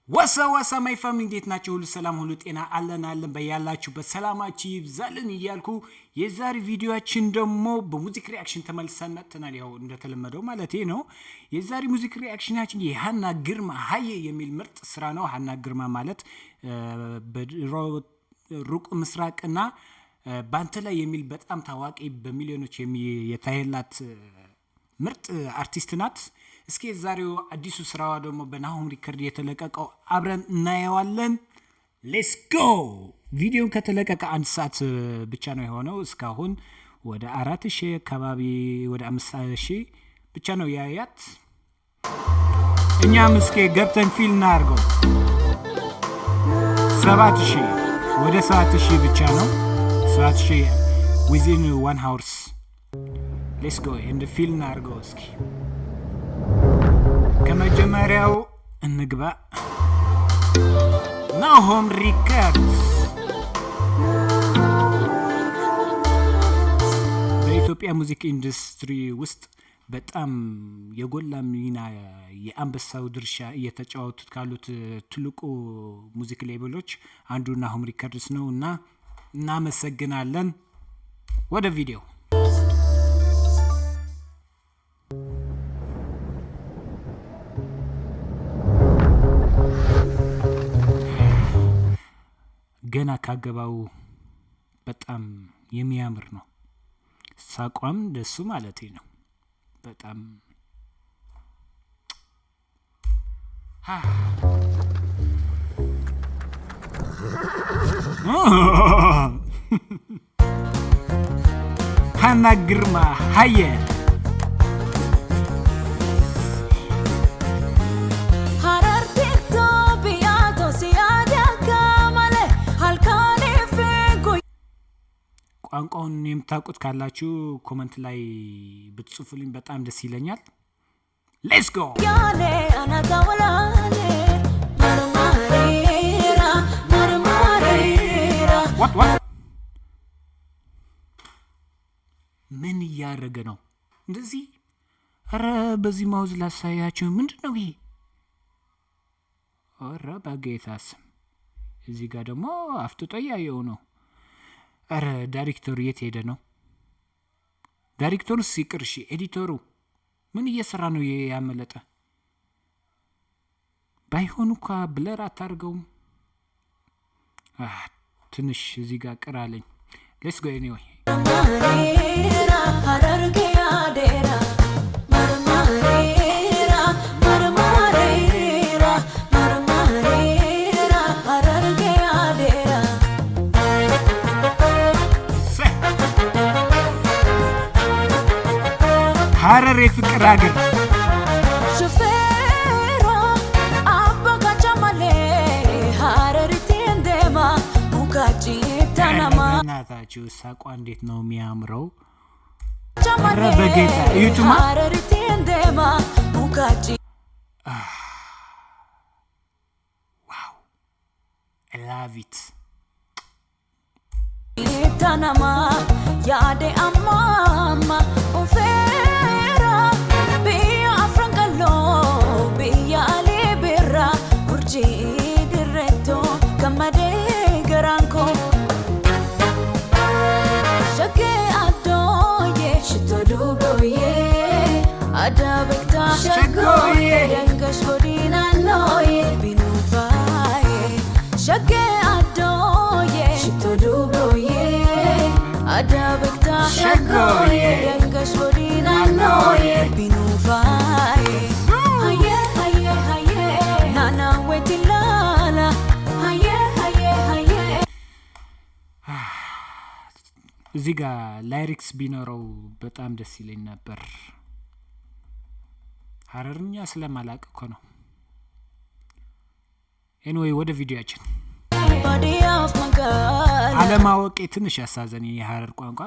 What's up, what's up, my family? እንዴት ናችሁ? ሁሉ ሰላም፣ ሁሉ ጤና፣ አለን አለን። በያላችሁበት ሰላማችሁ ይብዛልን እያልኩ የዛሬ ቪዲዮአችን ደግሞ በ music reaction ተመልሰን መጥተናል። ያው እንደተለመደው ማለት ነው። የዛሬ music reaction ኣችን የሀና ግርማ ሀዬ የሚል ምርጥ ስራ ነው። ሀና ግርማ ማለት በድሮ ሩቅ ምስራቅና ባንተ ላይ የሚል በጣም ታዋቂ፣ በሚሊዮኖች የታየላት ምርጥ አርቲስት ናት። እስኪ የዛሬው አዲሱ ስራዋ ደግሞ በናሆም ሪከርድ የተለቀቀው አብረን እናየዋለን። Let's go። ቪዲዮን ከተለቀቀ አንድ ሰዓት ብቻ ነው የሆነው። እስካሁን ወደ 4000 አካባቢ፣ ወደ 5000 ብቻ ነው ያያት። እኛም እስኪ ገብተን feel እናድርገው። 7000፣ ወደ 7000 ብቻ ነው፣ 7000 within 1 hours። Let's go and feel እናድርገው። እስኪ ከመጀመሪያው እንግባ። ናሆም ሪከርድስ በኢትዮጵያ music industry ውስጥ በጣም የጎላ ሚና፣ የአንበሳው ድርሻ እየተጫወቱት ካሉት ትልቁ music label ኦች አንዱ ናሆም ሪከርድስ ነው እና እናመሰግናለን። ወደ ቪዲዮ። ገና ካገባው በጣም የሚያምር ነው። ሳቋም ደሱ ማለት ነው። በጣም ሀና ግርማ ሀየ። Harar biyyaa tosiyaa akka malee halkanii fi ቋንቋውን የምታውቁት ካላችሁ comment ላይ ብትጽፉልኝ በጣም ደስ ይለኛል። Let's go። Guyyaalee anata walaalee marmaareera marmaareera. What, what? ምን እያደረገ ነው እንደዚህ? ኧረ በዚህ mouth ላሳያችሁ። ምንድን ነው ይሄ? ኧረ በጌታ ስም፣ እዚህ ጋር ደግሞ አፍጥጦ እያየው ነው። ኧረ ዳይሬክተሩ የት ሄደ ነው? ዳይሬክተሩ ሲቅር እሺ፣ editor ኡ ምን እየሰራ ነው? ይሄ ያመለጠ ባይሆን እኳ blur አታርገውም። ትንሽ እዚህ ጋር ቅር አለኝ። Let's go anyway። Marmaareera harargee yaadeera marmaareera marmaareera marmaareera harargee yaadeera. ሀረር የፍቅር ሀገር። Shufeeroo abbaa kacha malee Hararitti deema mukachiita nama. በእናታችሁ ሳቋ እንዴት ነው የሚያምረው! ኧረ በጌታ እዩትማ። Hararitti deema mukachi. Wow, love it። Nama yaade amma amma unfeera biyya afran qalloo biyya alii birra urjii dirreettoo gammadee garaan koo. Shakkee addooyee shittoo duubooyee addaa beektaa shaggooyee. Dangash godii naannooyee binuufaayee shakkee addooyee shittoo duubooyee addaa beektaa shaggooyee. Dangash godii naannooyee binuufaayee. Hayyee hayyee hayyee naannaa weetti laala hayyee hayyee hayyee. እዚህ ጋር lyrics ቢኖረው በጣም ደስ ይለኝ ነበር። ሀረርኛ ስለማላቅ እኮ ነው። Anyway፣ ወደ ቪዲዮአችን። Baadiyyaaf magaala. አለማወቄ ትንሽ ያሳዘነኝ የሀረር ቋንቋ።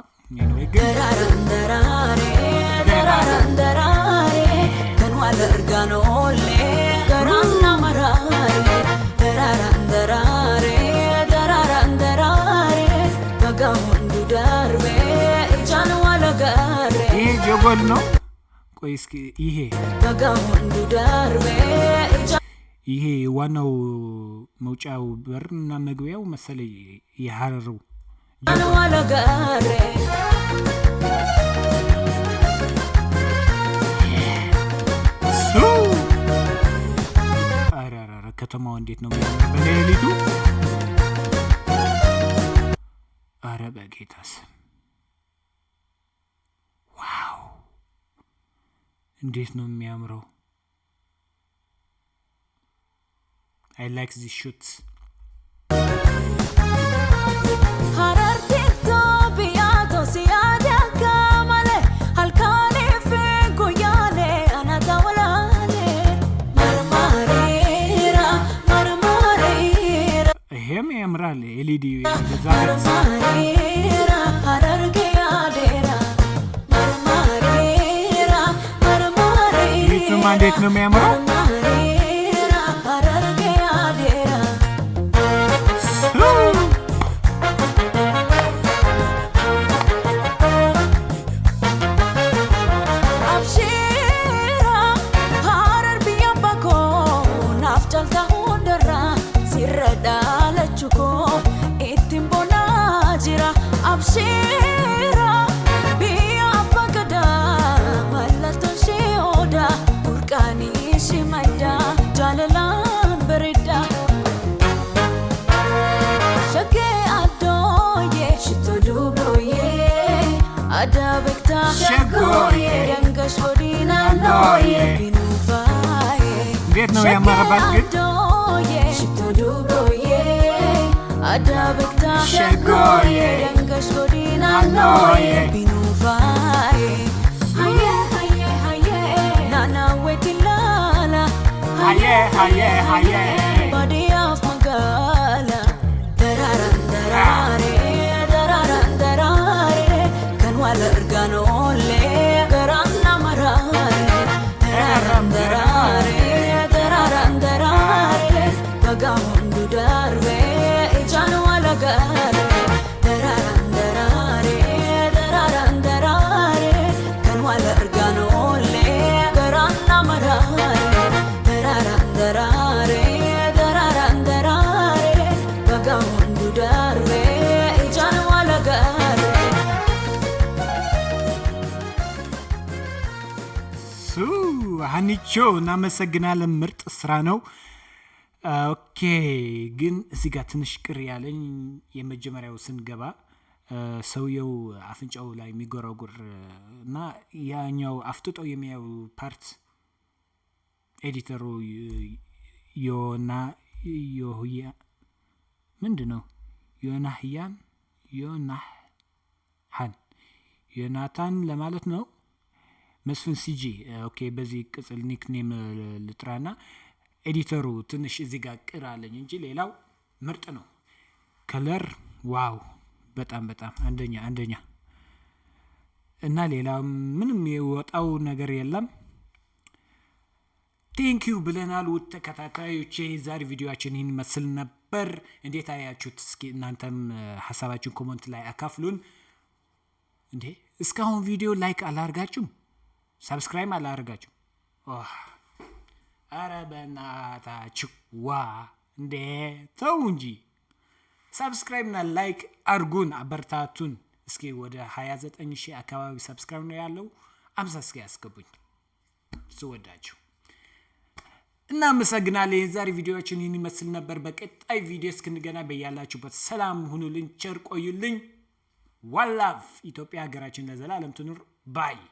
Anyway ግን Daraaran daraaree daraaran daraaree kan wal argaan oollee garaan nama raaree daraaran daraaree daraaran daraaree baga hundi darbee ijaan wal agarree. ይሄ ጀጎል ነው። ቆይ እስኪ ይሄ Baga hundi darbee ijaan ይሄ ዋናው መውጫው በር እና መግቢያው መሰለኝ የሀረሩ። Wal agarre. ሱ ኧረ ኧረ ከተማው እንዴት ነው የሚያምር በሌሊቱ! ኧረ በጌታ ስም፣ wow፣ እንዴት ነው የሚያምረው! I like this shot. Harar xiqqoo biyyaatoo si yaade akka malee, halkanii fi guyyaalee anata walaalee. Marmaareera, marmaareera. ይሄም ያምራል። LED በዛበት። Marmaareera, Harargee yaadeera. Marmaareera, marmaareera. ቤቱማ እንዴት ነው የሚያምረው! Marmaareera, Harargee yaadeera. ሱ Abshiira, Harar biyya bakoo naaf caalta hundarra, sirra dhaalachuu koo ittiin boonaa jira. Abshiira, biyya abbaa gadaa, mallattoon ishee odaa, burqaan ishee madda jaalalaan bareeda. Shakkee addooyee, shittoo dubrooyee, adda beektaa. Shaggooyee. Dangash godina looyee binuufaayee. እንዴት ነው ያማረባት ግን! Addooyee, shittoo dubrooyee, adda beektaa. Shaggooyee. Dangash godina looyee. looyee binuufaayee. Hayyee, hayyee, hayyee, naannawee ilaala. Hayyee, hayyee, hayyee. Baadiyyaaf magaala. Daraaraan daraaree, daraaraan daraaree, kan wal argaan oollee garaan nama raaree. Daraaraan daraaree, daraaraan daraaree, bagaa hundu darbee ijaan wal agarree. Daraaraan daraaree, daraaraan daraaree, kan wal argaan oollee garaan nama raaree. Daraaraan daraaree, daraaraan daraaree, bagaa hundu darbee ijaan wal agarree. ሱ ሀኒቾ፣ እናመሰግናለን። ምርጥ ስራ ነው። Okay፣ ግን እዚህ ጋር ትንሽ ቅር ያለኝ የመጀመሪያው ስንገባ ሰውየው አፍንጫው ላይ የሚጎረጉር እና ያኛው አፍጥጦ የሚያዩ part editor ኡ ዮና ዮህያ ምንድን ነው፣ ዮናህያን፣ ዮናሃን፣ ዮናታን ለማለት ነው፣ መስፍን ሲጂ፣ okay፣ በዚህ ቅጽል nickname ልጥራና editor ኡ ትንሽ እዚህ ጋር ቅር አለኝ እንጂ ሌላው ምርጥ ነው። Color wow፣ በጣም በጣም አንደኛ አንደኛ እና ሌላ ምንም የወጣው ነገር የለም። Thank you ብለናል። ውድ ተከታታዮቼ፣ የዛሬ ቪዲዮአችን ይህን ይመስል ነበር። እንዴት አያችሁት? እስኪ እናንተም ሀሳባችሁን comment ላይ አካፍሉን። እንዴ፣ እስካሁን ቪዲዮ like አላደርጋችሁም? Subscribe አላደርጋችሁም? አረ በእናታችሁ፣ ዋ እንዴ፣ ተው እንጂ። Subscribe እና like አርጉን፣ አበርታቱን። እስኪ ወደ 29 ሺህ አካባቢ subscribe ነው ያለው። 50 እስኪ ያስገቡኝ ስወዳችሁ። እናመሰግናለን። የዛሬ ቪዲዮአችን ይህን ይመስል ነበር። በቀጣይ ቪዲዮ እስክንገናኝ በያላችሁበት ሰላም ሁኑልኝ፣ ቸር ቆዩልኝ። One love። ኢትዮጵያ ሀገራችን ለዘላለም ትኑር። Bye.